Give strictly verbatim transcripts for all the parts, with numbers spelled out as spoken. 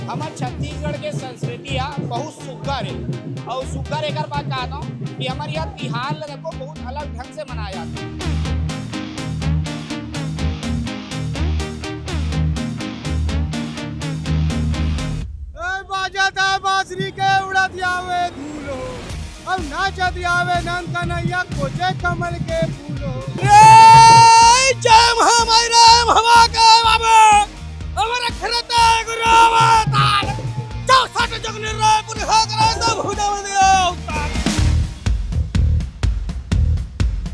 हमर छत्तीसगढ़ के संस्कृति ह बहुत सुग्घर हे, अउ सुग्घर एकर बात कहत हूँ कि हमर यहाँ तिहार ल देखो बहुत अलग ढंग से मनाया जाथे। ए, बाजत हे बांसुरी के, उड़त आवे धूल हो, अउ नाचत आवे नंद कन्हैया, कोचे कमल के फूल हो। रे, जय महामाई राम, हवा के बाबा, हमारा खरता गुरु अवतार, चौसठ जग निर्णय, पुरुषोत्तम सब भुजा दिया अवतार।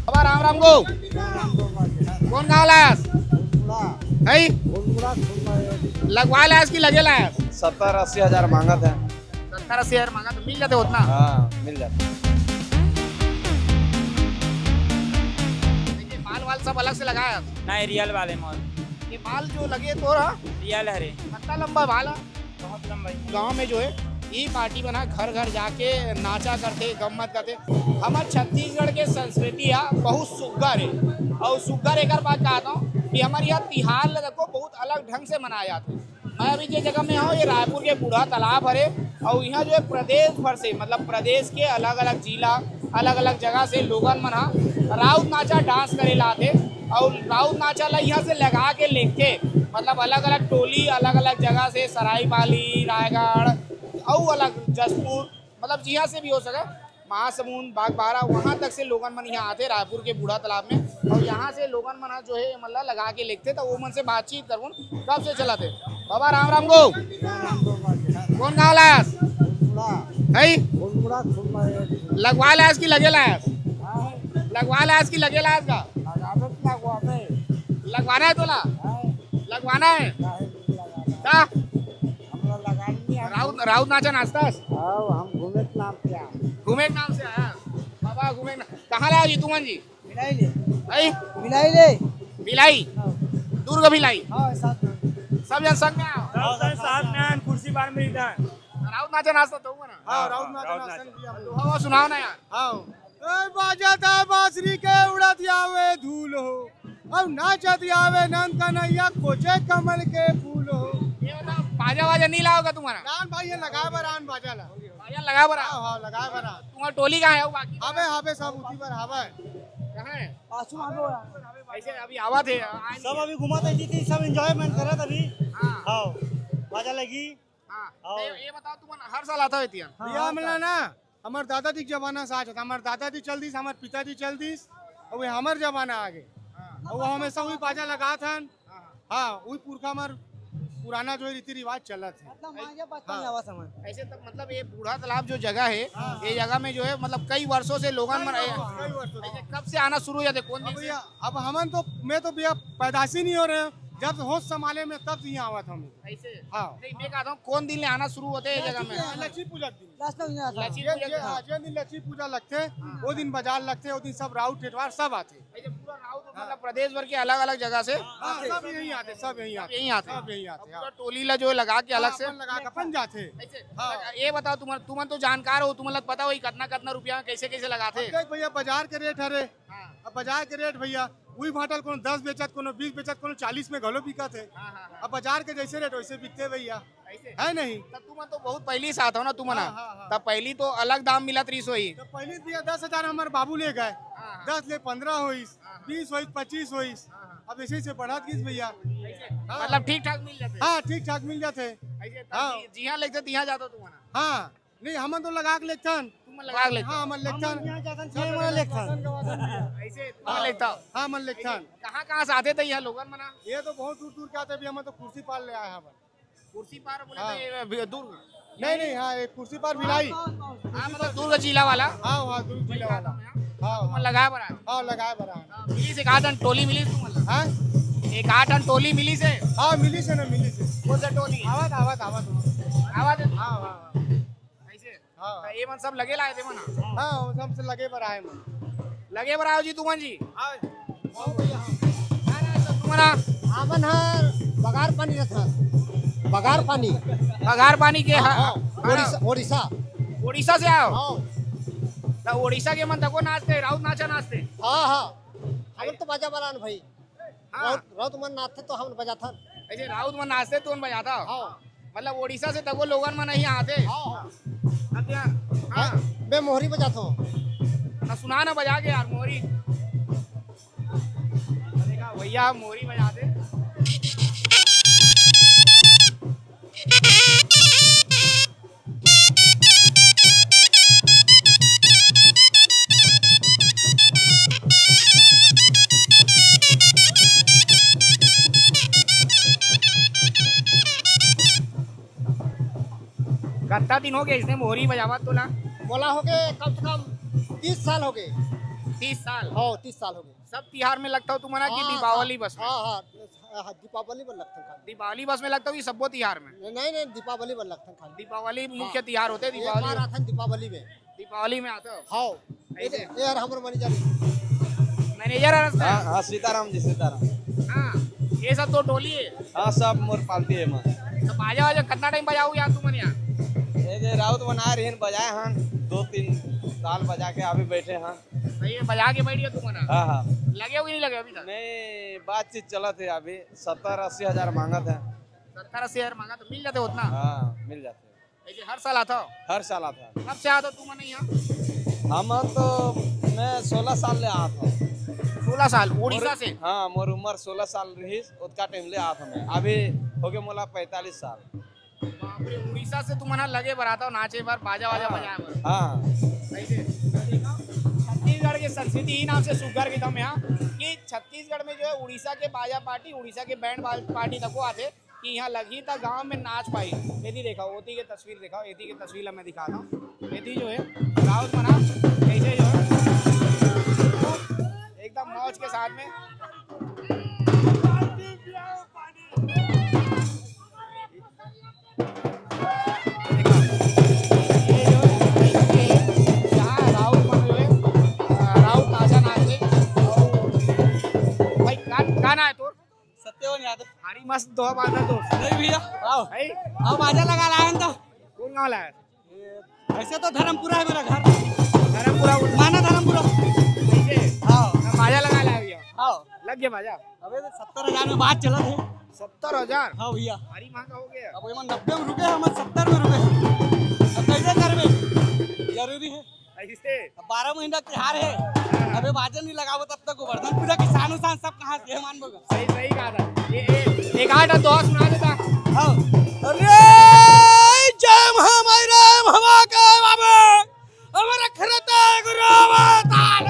बाबा राम राम गो। कौन गाँव लायस? है? लगवा लायस कि लगे लायस? सत्तर अस्सी हजार मांगत हे। सत्तर अस्सी हजार मांगा तो मिल जाते उतना। हाँ, मिल जाते। ये बाल वाल सब अलग से लगाया? नहीं, रियल वाले मॉल। ये बाल जो लगे तो रहा? रियल हरे। कितना लंबा बाल है? बहुत लंबा ही। गांव में जो है, ई पार्टी मन ह घर घर जाके नाचा करथे, गम्मत करथे। हमर छत्तीसगढ़ के संस्कृति ह बहुत सुग्घर हे, अउ सुग्घर एकर बात कहत हूँ कि हमर यहाँ तिहार ल देखो बहुत अलग ढंग से मनाया जाथे। मैं अभी जे जगह में हूँ, ये रायपुर के बूढ़ा तालाब हरे, अउ यहाँ जो है प्रदेश भर से, मतलब प्रदेश के अलग-अलग जिला, अलग-अलग जगह से लोगन मन ह राउत नाचा डांस करे ला आथे, अउ राउत नाचा ला यहाँ से लगा के लेके, मतलब अलग-अलग टोली, अलग-अलग जगह से, सरायपाली, रायगढ़, अउ अलग जशपुर, मतलब जिहाँ से भी हो सके, महासमुंद, बागबाहरा, वहाँ तक से लोगन मन यहाँ आथे रायपुर के बूढ़ा तालाब में, अउ यहाँ से लोगन मन ह जो है मतलब लगा के लेगथे, त वो मन से बातचीत करबो। कब से चलत हे? बाबा राम राम गो। कौन गाँव लायस? है? लगवा लायस कि लगे लायस? लगवा लायस कि लगे लायस का? लगवाना है तोला? लगवाना है? का? राउत, राउत नाचा नाचथस? हाँ, हम घूमे के नाम से आए। घूमे के नाम से आया? बाबा घूमे के ना-, कहाँ लाया जी तुमन जी? भिलाई ले। भाई? भिलाई ले। भिलाई? हाँ। दुर्ग भिलाई? हाँ, साथ में। सब जन संग में आओ। सब जन साथ में आन, कुर्सी बार में इधर। राउत नाचा नाचता तो हुआ ना? हाँ, राउत नाचा नाचता। तो हवा सुनाओ ना यार। हाँ। ए, बाजत हे बांसुरी के, उड़त आवे धूल हो, अउ नाचत आवे नंद कन्हैया, कोचे कमल के फूल हो। ये बताओ, बाजा वाजा नहीं लाओगा तुम्हारा? नान भाई, ये लगाए बर आन बाजा ला। बाजा लगाए बर आ? हाँ, हाँ, लगाए बर आ। तुम्हारा टोली कहाँ है वो बाकी? हवे, हवे, सब उठी बर हवे। कहाँ है? पाछू में हवे। ऐसे अभी आवत है, आए नहीं सब है। अभी घूमत है जी, सब enjoyment करत अभी। हाँ। हाँ, बाजा लगी। हाँ। हाँ। तो ये, ये बताओ, तुमन हर साल आता हो एतिया? हाँ, भैया, हर हमला साल। ना, हमर दादाजी के जमाना से आ जाता। हमर दादाजी चल दिस, हमर पिताजी चल दिस, अउ ये हमर जमाना आ गे। हाँ। अउ वो हमेशा वही बाजा लगात हन। हाँ, हाँ। हाँ, वही पुरखा हमर पुराना जो है रीति रिवाज चलत है। मतलब, हाँ। मांगे बचपन हाँ। में आवा समय। ऐसे तब, मतलब, ये बूढ़ा तालाब जो जगह है, हाँ, ये हाँ। जगह में जो है, मतलब, कई वर्षों से लोगन कई मन वर्षों, कई वर्षों से। ऐसे कब से आना शुरू हुआ थे? कौन अब दिन से? भैया, अब हमन तो, मैं तो भैया पैदाशी नहीं हो रहे हैं, जब होश संभाले में तब से यहाँ आवत हम। ऐसे? हाँ। नहीं, मैं कहता हूँ, कौन दिन ले आना शुरू होते हैं ये जगह में? लक्ष्मी पूजा के दिन। लक्ष्मी पूजा के दिन। लक्ष्मी ये, पूजा ये, के हाँ, दिन। जिन दिन लक्ष्मी पूजा लगथे, हाँ। वो दिन बाजार लगथे, वो दिन सब राउत ठेठवार सब आथे। ऐसे पूरा राउत, हाँ। मतलब, प्रदेश भर के अलग-अलग जगह से? हाँ, सब यहीं आथे, सब यहीं सब आथे। यहीं आथे। सब यहीं आथे, अब पूरा हाँ। टोली ला जो है लगा के अलग हाँ, से? अपन लगा के अपन जाथे। ऐसे? हाँ। ये बताओ, तुमन, तुमन तो जानकार हो, तुमन ला पता होही कितना, कितना रुपया में कैसे, कैसे लगाथे? अब देख भैया, बाजार के रेट हरे, हाँ। अब बाजार के रेट भैया, उही भांटा ल कोनो दस बेचत, कोनो बीस बेचत, कोनो चालीस में घलो बिकत हे। हाँ, हाँ, हाँ। अब बाजार के जैसे रेट वैसे बिकथे भैया, ऐसे? है नहीं? तब तुमन तो बहुत पहिली से आत हो ना तुमन हाँ, ह। हाँ, हाँ। तब पहिली तो अलग दाम मिलत रहिस होही। तब पहिली भैया दस हजार हमर बाबू ले गए, हाँ, हाँ। दस ले पंद्रह होइस, हाँ, हाँ। बीस होइस, पच्चीस होइस। हाँ, हाँ। अब ऐसे ऐसे बढ़त गिस भैया। ऐसे? हाँ। मतलब ठीक ठाक मिल जाथे? हाँ, ठीक ठाक मिल जाथे। ऐसे तब हाँ। जि-, जिहाँ लेथे तिहाँ जात हो तुमन ह? हाँ। नहीं, हमन तो लगा के लेथन। तुमन लगा के लेथन? हाँ, हमन लेथन। हमन यहाँ जाथन, छह महीना लेथन। ऐसे तुमन हाँ। लेथव? हाँ, हमन लेथन। कहाँ, कहाँ से आथे त यहाँ लोगन मन ह? ये तो बहुत दूर दूर के आथे, अभी हमन तो कुर्सी पार ले आए हवन। कुर्सी पार बोले हाँ। तो ये भी दुर्ग? नहीं, नहीं, हाँ, ये कुर्सी पार भिलाई। हाँ, मतलब दुर्ग जिला वाला? हाँ, हाँ, दुर्ग जिला वाला। हाँ, तुमन हाँ। लगाए बर आए? हाँ, लगाए बर आए। हाँ, मिलिस एक आध ठन टोली मिलिस तुमन ला? हाँ? एक आध ठन टोली मिलिस हे? हाँ, मिलिस हे ना, मिलिस हे। कौन सा टोली? आवत, आवत, आवत। आवत हे? हाँ, हाँ, हाँ। ऐसे? हाँ। त ये मन सब लगे लाए थे मन? हाँ, वो सब से लगे बर आए मन। लगे बर आए हो जी तुमन जी? हाँ। ना, ना, तो तुमन ह? हमन ह बघार पानी रथन। बघार पानी। बघार पानी के हाँ, ह-, हाँ, हाँ। ओडिशा, ओडिशा। ओडिशा से आए हो? हाँ। त ओडिशा के मन तको नाचथे, राउत नाचा नाचथे? हाँ, हाँ। हमन तो बाजा बलान भाई। हाँ। राउत, राउत मन नाचथे तो हमन बजाथन। ऐसे राउत मन नाचथे तो हमन बजाथन? हाँ। मतलब उड़ीसा से तको लोगन मन नहीं आते। हाँ, हाँ। अच्छा, हाँ। मैं मोहरी बजाता हूँ। ना सुना ना बजा के यार मोहरी। अरे का भैया मोहरी बजा दे। कत्ता दिन हो गए इसने मोहरी बजावा तोला? मोला हो गए कम से कम तीस साल हो गए। तीस साल? हाँ, तीस साल हो गए। सब तिहार में लगता हो तुम्हारा कि हाँ, दीपावली बस में? हाँ, हाँ, हाँ, दीपावली में लगता है खाली। दीपावली बस में लगता हो कि सब्बो तिहार में? नहीं, नहीं, दीपावली में लगता है खाली। दीपावली मुख्य हाँ। तिहार होते हैं, एक दीपावली बार में। आता है दीपावली में। दीपावली में आते हो? हाँ। ऐसे? ये, ये यार हमारे मैनेजर है। मैनेजर है रास्ता? हाँ, हाँ, सीताराम जी, सीताराम। हाँ, ये सब तो टोली है। हाँ, सब मोर पार्टी है, माँ। तो बाजा वाजा कितना टाइम बजाओ यार तुम यहाँ? ये जे राउत बना रहे हैं, बजाए हैं, दो तीन साल बजा के अभी बैठे हैं। सही है, बजा के बैठ गया तुम ना? हाँ, हाँ। लगे हो कि नहीं लगे अभी तक? नहीं, बातचीत चलत है अभी, सत्तर अस्सी हजार मांगत है। सत्तर अस्सी हजार मांगा तो मिल जाते उतना? हाँ, मिल जाते हैं। ऐसे हर साल आता हो? हर साल आता है। कब से आता हो तुम नहीं यहाँ? हम तो, मैं सोलह साल ले आता हूँ। सोलह साल, उड़ीसा मोर, से? हाँ, मोर उम्र सोलह साल रही, उतका टाइम ले आता मैं। अभी हो गए मोला पैंतालीस साल। बाप रे, उड़ीसा से तुम ना लगे बर आता हो नाचे बर, बाजा वाजा हाँ, बजाए बर। हाँ। ऐसे, देखो, छत्तीसगढ़ की संस्कृति ही नाम से सुग्घर की दम यहाँ कि छत्तीसगढ़ में जो है उड़ीसा के बाजा पार्टी, उड़ीसा के बैंड पार्टी तक को आते कि यहाँ लगही त गांव में नाच पाही। यदि देखा, ओती के तस्वीर देखा, एती के तस्वीर ला मैं दिखाता हूँ। एती जो है राउत मना कैसे जो है एकदम मौज के साथ में। ये जो है, यहाँ राउत मन जो है, अ, राउत ताजा नाच है। भाई, का, का ना है तोर? सत्यवन यादव। भारी मस्त दोहा बांधा तो। नहीं भैया, आओ। है? आओ, बाजा लगा लाए हैं तो। कौन गाँव लाया? ऐसे तो धर्मपुरा है मेरा घर। धर्मपुरा बोल। माना धर्मपुरा। ऐसे? हाँ। ना बाजा लगा लाया भैया। हाँ। लग गया बाजा? अबे तो सत्तर हजार में बात चला है। सत्तर हजार? हाँ भैया। भारी महंगा हो गया। अब ये मन नब्बे में रुके हैं, हम सत्तर में रुके हैं। अब कैसे करबे? जरूरी है। ऐसे? अब बारह महीना त्योहार है, अबे बाजा नहीं लगावो तब तक गोवर्धन पूजा के शान उशान सब कहाँ से मान बगा? सही, सही कहा था। ये, ये, एक आध दोहा सुना देता। हाँ। अरे जय महामाई राम हवा के बाबा, अमर अखरत गुरु अवतार,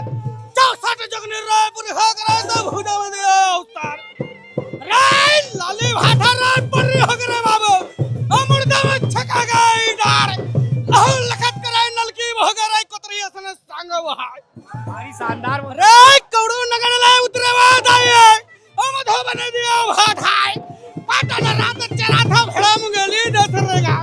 चौसठ जग निर्णय पुरुष करे तो भुजा में दिया अवतार। रे लाली भाटा रे परी हो रे बाबू, अमर दम छका गई डार, अहो लखत करे नलकी भोग रे कोतरी असन सांग वहाय। भारी शानदार बोल। रे कौड़ू नगर ले उतरे वा दाई, ओ मधो बने दियो भाठाय, पाटन रात चरा था भेड़ा मुंगेली दस रेगा।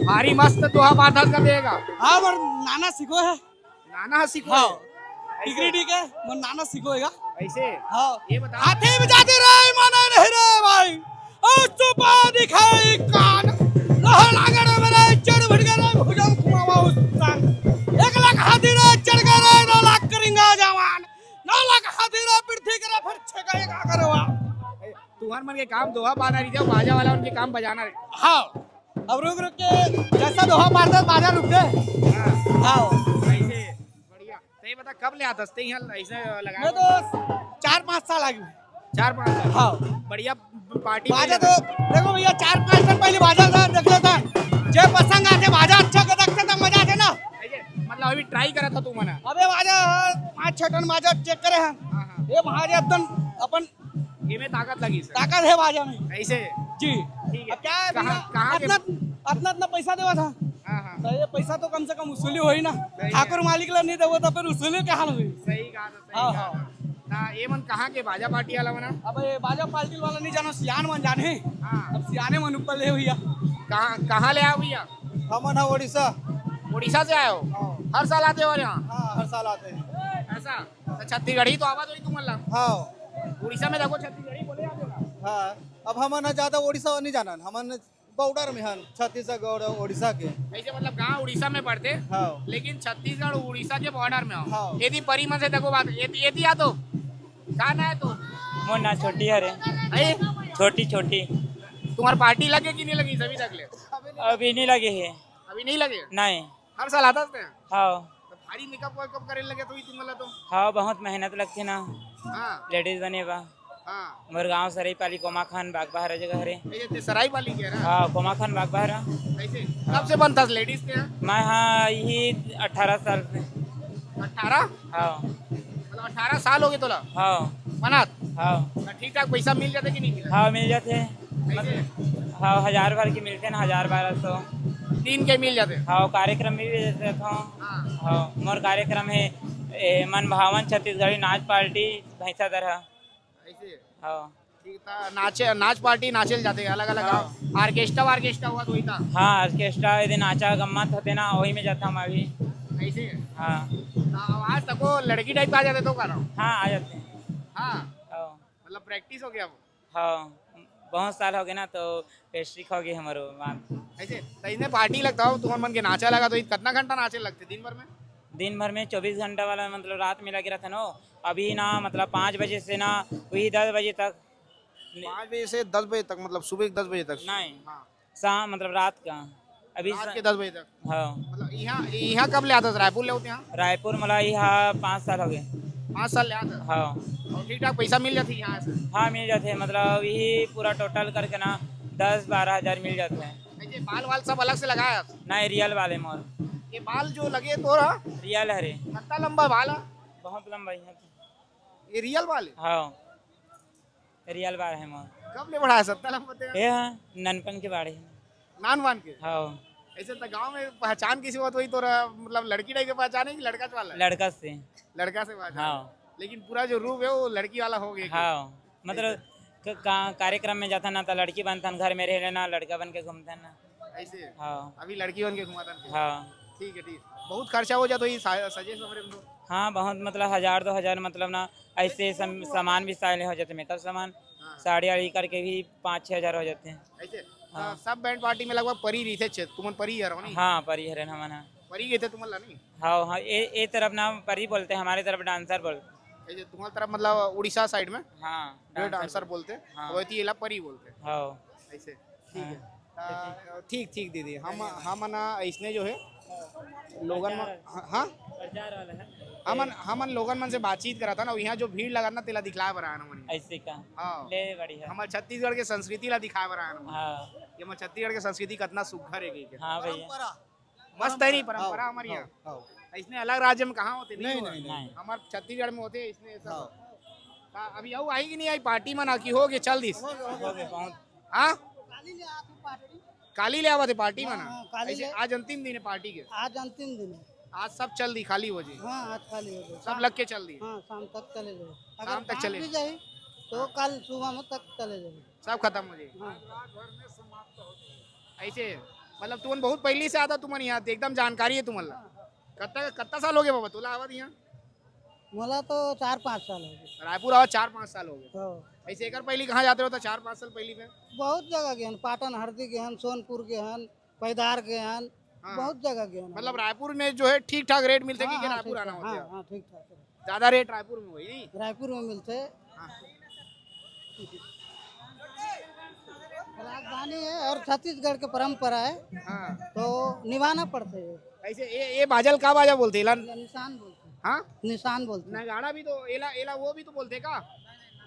भारी मस्त दोहा बांधा कर देगा। हाँ, मोर नाना सिखो है। नाना ह सिखो हाँ। है। ऐसे? डिग्री डी के, मोर नाना सिखो है। ऐसे? हाँ। ये बता। हाथी में जाते रे, माने नहीं रे भाई। ओ सुपा दिखाई कान। लोहा लागड़ मेरे चढ़ बढ़ गए रे, भुजंग कुमावा उस्तान। एक लाख हाथी रे चढ़ गए रे, नौ लाख करिंगा जवान। नौ लाख हाथी रे पृथ्वी करे फिर छेका एक आगरवा। तुहर मन के काम दोहा पाना रही, बाजा वाला उनके काम बजाना रही। हाँ। अब रुक रुक के जैसा दोहा मारता है, बाजा रुक गए। हाँ। हाँ। ऐसे बढ़िया। तो ये बता, कब ले आता है यहाँ ऐसे लगा? मैं तो चार पाँच साल आ गए। चार पाँच साल? हाँ। बढ़िया पार्टी बाजा तो देखो भैया, चार पाँच दिन पहले बाजा था, देख लेता। जे पसंद आते, बाजा अच्छा के देखते तो मजा आते ना। ऐसे, मतलब अभी ट्राई करा था तू मना? अबे बाजा पाँच छः टन बाजा चेक करे हैं। हाँ, हाँ। ये बाजा एकदम अपन ये में ताकत लगी सर। ताकत है बाजा में। ऐसे? जी। ठीक है। अब क्या है कहाँ, भैया, कहाँ के? अतना, अतना, अतना पैसा देवा था। हाँ, हाँ। तो ये पैसा तो कम से कम वसूली होई ना। सही है। ठाकुर मालिक ला नहीं देवो तो फिर वसूली कहाँ होई? सही कहा था, सही हाँ, कहा हाँ। था। ना, ये मन कहाँ के बाजा पार्टी वाला बना? अब ये बाजा पार्टी वाला नहीं जानो, सियान मन जाने। हाँ। अब सियाने मन ऊपर ले भैया। कहाँ, कहाँ ले आओ भैया? हमन ह ओडिशा। ओडिशा से आए हो? हाँ। हर साल आते हो यहाँ? हाँ, हर साल आते हैं। ऐसा? तो छत्तीसगढ़ी तो आवाज होई तुमन ला। हाँ। उड़ीसा में देखो छत्तीसगढ़ी बोले जाते ना। हाँ, अब हमन ह ज्यादा ओडिशा नहीं जानन, हमन बॉर्डर में हन छत्तीसगढ़ और ओडिशा के। ऐसे मतलब गांव उड़ीसा में पड़ते, हाँ। लेकिन छत्तीसगढ़ उड़ीसा के बॉर्डर में हो। हाँ। यदि परी मन से देखो बात, यदि, यदि आ तो का ना है तो? मोर ना छोटी हरे। अरे? छोटी, छोटी। तुम्हार पार्टी लगे कि नहीं लगे अभी तक ले? अभी नहीं लगे है। अभी नहीं लगे? नहीं। हर साल आथस ते? हाँ। तो भारी मेकअप वेकअप करे लगे तो ही तुमला तो। हाँ, बहुत मेहनत लगथे ना। हाँ। लेडीज बने बा। हाँ। मोर गांव सराईपाली, कोमाखान, बागबाहरा जगह हरे। ये ते सराईपाली के ना? हाँ, कोमाखान, बागबाहरा। कैसे? कब से बनथस लेडीज के यहाँ? मैं हाँ, यही अठारह साल से। अठारह? हाँ। मतलब अठारह साल हो गए तोला? हाँ। बनात? हाँ। तो ठीक ठाक पैसा मिल जाते कि नहीं मिला? हाँ, मिल जाते। कैसे? मतलब, हाँ, हजार भर के मिलते ना, हजार बारह सौ। दिन के मिल जाते? हाँ, कार्यक्रम में भी रहता हूँ। हाँ। हाँ, मोर कार्यक्रम है, ए, मन भावन छत्तीसगढ़ी नाच पार्टी भैंसा दरहा। ऐसे? हाँ। ठीक था, नाचे, नाच पार्टी नाचे ल जाते अलग अलग हाँ। गाँव। ऑर्केस्ट्रा वार्केस्ट्रा हुआ तो वही था? हाँ, ऑर्केस्ट्रा यदि नाचा गम्मत होते ना, वही में जाता हूँ मैं भी। ऐसे? हाँ। तो आज तको लड़की टाइप आ जाते तो का ना? हाँ, आ जाते हैं। हाँ। हाँ। मतलब प्रैक्टिस हो गया वो? हाँ, बहुत साल हो गए ना, तो पेस्ट्री खा गए हमारो बात। ऐसे? तो इतने पार्टी लगता हो, तुम मन के नाचा लगा तो इत-, कितना घंटा नाचे लगते दिन भर में? दिन भर में चौबीस घंटा वाला, मतलब रात में लगे रहते ना। अभी ना, मतलब पाँच बजे से ना, वही दस बजे तक। पाँच बजे से दस बजे तक, मतलब सुबह के दस बजे तक? नहीं। हाँ। शाम, मतलब रात का। अभी रात सा- के दस बजे तक? हाँ। मतलब यहाँ, यहाँ कब ले आथस? रायपुर ले होते यहाँ? रायपुर मतलब यहाँ पाँच साल हो गए। पाँच साल ले आथस? हाँ। और ठीक ठाक पैसा मिल जाते यहाँ से? हाँ, मिल जाते, मतलब यही पूरा टोटल करके ना दस बारह हजार मिल जाते हैं। ऐसे बाल वाल सब अलग से लगाया? नहीं, रियल बाल है मोर। ये बाल जो लगे तो रहा? रियल हरे। कितना लंबा बाल है? बहुत लंबा है। ये रियल बाल है? हाँ। रियल बार है मोर। कब ले बढ़ाया? सत्ता लंबा तेरा? ये हाँ, ननपन के बारे। नान मान के? हाँ। ऐसे तो गांव में पहचान किसी को तो वही तो रहा, मतलब लड़की टाइप के पहचाने कि लड़का वाला? लड़का से। लड़का से पहचान? हाँ। लेकिन पूरा जो रूप है वो लड़की वाला हो गया? हाँ, मतलब क-, का-, कार्यक्रम में जाता ना तो लड़की बनता ना, घर में रह लेना, लड़का बन के घूमता ना। ऐसे? हाँ। अभी लड़की बन के घुमाता ना? हाँ। ठीक है, ठीक। बहुत खर्चा हो जाता ये सा-, सजे संवरे में तो? हाँ, बहुत, मतलब हजार दो हजार, मतलब ना ऐसे सम-, सामान भी साले हो जाते, मेकअप सामान, हाँ। साड़ी आड़ी करके भी पाँच छः हजार हो जाते हैं। ऐसे? हाँ। हाँ, सब बैंड पार्टी में लगभग परी रहिथे छे, तुमन परी हरो नहीं? हाँ, परी हरे हमन हाँ। परी गए थे तुमन ला नहीं? हाँ, हाँ, ए, ए तरफ ना परी बोलते हैं, हमारे तरफ डांसर बोलते हैं। ऐसे तुम्हारी तरफ मतलब उड़ीसा साइड में? हाँ, ये डांसर डांसर बोलते। बोलते हैं, हाँ। वैती एला परी बोलते हैं। हाँ। ऐसे। ठीक है। हाँ। आ, ठीक, ठीक दीदी, हम, हम ना इसने जो है लोगन में, हाँ, हाँ? प्रचार वाला है। हमन, हमन लोगन मन से बातचीत करा था ना, यहाँ जो भीड़ लगा ना, तेला दिखलाए बर आए ना मन। ऐसे का? हाँ। ले बढ़िया। हमर छत्तीसगढ़ के संस्कृति ला दिखाए बर आए ना मन। हाँ। ये हमर छत्तीसगढ़ के संस्कृति कितना सुघर है कह के। हाँ भैया। मस्त है नहीं, परंपरा हाँ, हमारे हाँ, यहाँ। हाँ। इसने अलग राज्य में कहाँ होते? नहीं नहीं, होते। नहीं, नहीं। हमारे छत्तीसगढ़ में होते इसने सब। हाँ। का-, अभी आऊ आई कि नहीं आई पार्टी मना की हो गए चल दिस? हो गए, हो गए। हो गए, बहुत। हाँ? काली ले आते पार्टी। काली ले आवा थे पार्टी हाँ, मना? हाँ, काली ऐसे ले। आज अंतिम दिन है पार्टी के? आज अंतिम दिन है। आज सब चल दी, खाली हो जी? हाँ, आज खाली हो जी। सब शाम लग के चल दी? हाँ, शाम तक चले जाए। अगर शाम तक काम चले। भी जाए, तो हाँ। कल सुबह में तक चले जाए। सब खत्म हो जाए? हाँ। ऐसे, मतलब तुमन बहुत पहली से आता, तुमन यहाँ एकदम जानकारी है तुमन ला। हाँ। कत्ता, कत्ता साल हो गए बाबा तोला आवत यहाँ? मोला तो चार पाँच साल हो गए। रायपुर आवा चार पाँच साल हो गए। हाँ। ऐसे एकर पहली कहाँ जाते रहता चार पाँच साल पहली में? बहुत जगह गए हन, पाटन हरदी गए हन, सोनपुर गए हन, पैदार गए हन, हाँ। बहुत जगह गए हन। मतलब रायपुर में जो है ठीक ठाक रेट मिलते हाँ, कि हाँ, रायपुर ठीक आना ठाक, होता हाँ, है? हाँ, ठीक ठाक है। ज्यादा रेट रायपुर में हुई नहीं? रायपुर में मिलते। हाँ। राजधानी है और छत्तीसगढ़ की परंपरा है, हाँ। तो निभाना पड़ता है। ऐसे ये, ये बाजल का बाजा बोलते हैं? एला ये निशान बोलते हैं। हाँ? निशान बोलते हैं। नगाड़ा भी तो, एला, एला वो भी तो बोलते हैं का?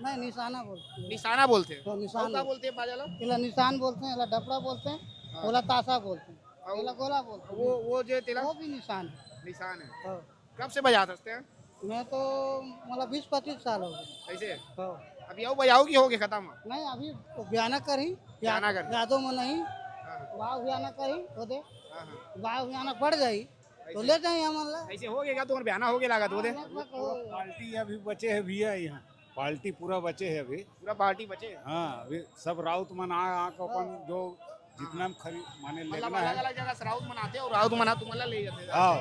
नहीं, निशाना बोलते हैं। निशाना बोलते हैं। हाँ, निशान और का बोलते हैं। बोलते हैं बाजा ला? एला निशान बोलते हैं, एला डपड़ा बोलते हैं, हाँ। ओला ताशा बोलते हैं, और एला गोला बोलते हैं। वो, वो जो तेला? वो भी निशान है। निशान है। हाँ। कब से बजात हस ते? मैं तो, मतलब, बीस पच्चीस साल हो गए। ऐसे? हाँ। अभी आऊ बजाओ कि हो गए खत्म? नहीं, अभी तो बयाना कर ही, बयाना कर। यादों में नहीं। हाँ। बाव बयाना कर ही, हो दे। हाँ, हाँ। बाव बयाना पड़ जाई, तो ऐसे? ले जाई हमन ला। ऐसे हो गया, तुम्हारे बयाना हो गया लागत, हो दे। हाँ, लगभग हो गया। पार्टी अभी बचे है भैया यहाँ, पार्टी पूरा बचे है अभी। पूरा पार्टी बचे है? हाँ, अभी सब राउत मन आ, आ के अपन जो जितना हम खरीद, माने मतलब लेना है। अलग-अलग जगह से राउत मन आथे और राउत मन ह तुमन ला ले जाथे। हाँ।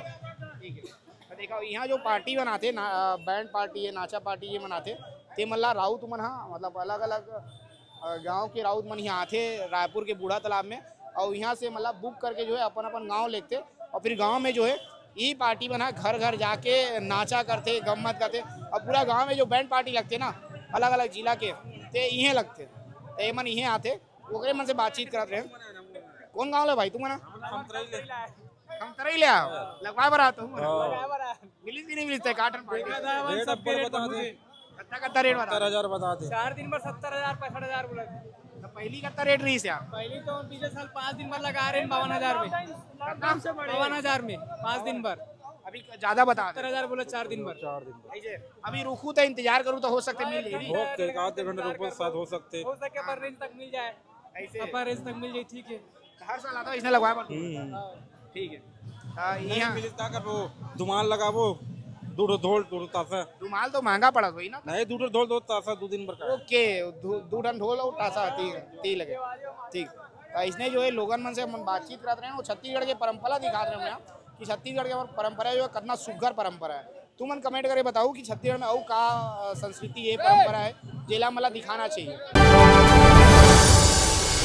ठीक है। तो देखो, यहाँ जो पार्टी बनाथे ना, अ, बैंड पार्टी है, नाचा पार्टी ये मनाथे, ते मन ला राउत मन ह, मतलब अलग-अलग, अ, गाँव के राउत मन यहाँ आथे रायपुर के बूढ़ा तालाब में, और यहाँ से मतलब बुक करके जो है अपन-अपन गाँव लेथे, और फिर गाँव में जो है ई पार्टी मन ह घर-घर जाके नाचा करथे, गम्मत करथे, और पूरा गाँव में जो बैंड पार्टी लगथे ना अलग-अलग जिला के, ते इहें लगथे, ते एमन इहें आथे। ओकरे मन से बातचीत करत रहे। कौन गांव ले भाई तुमन? खमतराई ले। खमतराई ले आओ, लगवाए बर आत हूं। मिलिस कि नहीं मिलिस ते काटन पार्टी? रेट अब्बड़ बता दे। कत्ता कत्ता रेट बता? सत्तर हजार बता दे। चार दिन बर सत्तर हजार, पैंसठ हजार बोला। तो पहली कत्ता रेट रहिस यार? पहली तो पिछले साल पाँच दिन बर लगा रहे हैं बावन हजार में। बावन हजार में पाँच दिन बर। अभी ज्यादा बता दे। सत्तर हजार बोला चार दिन बर। चार दिन बर। ऐसे अभी रुकू तो इंतजार करूँ तो हो सकते मिल जाए। हो सकते, एक आध घंटा रुको, शायद हो सकते। हो सके पर रेंज तक मिल जाए। ऐसे अपर रेंज तक मिल जाए, ठीक है। हर साल आता हूँ, इसने लगवाया पर। हम्म। ठीक है। हाँ, नहीं यहाँ मिलिस का करबो, धुमाल लगाबो, दू ठो ढोल, दू ठो तासा। धुमाल तो महंगा पड़त होही ना? नहीं, दू ठो ढोल, दू तासा, दू दिन बर का। ओके, दू, दू ठन ढोल और तासा, तीन, तीन लगे। ठीक। तो इसने जो है लोगन मन से हम बातचीत करत रहे हैं, वो छत्तीसगढ़ के परंपरा दिखात रहे हैं कि छत्तीसगढ़ के परंपरा जो है कितना सुघर परंपरा है। तुमन कमेंट करे बताओ कि छत्तीसगढ़ में अउ का, अ, संस्कृति है, परंपरा है, जेला हमला दिखाना चाहिए।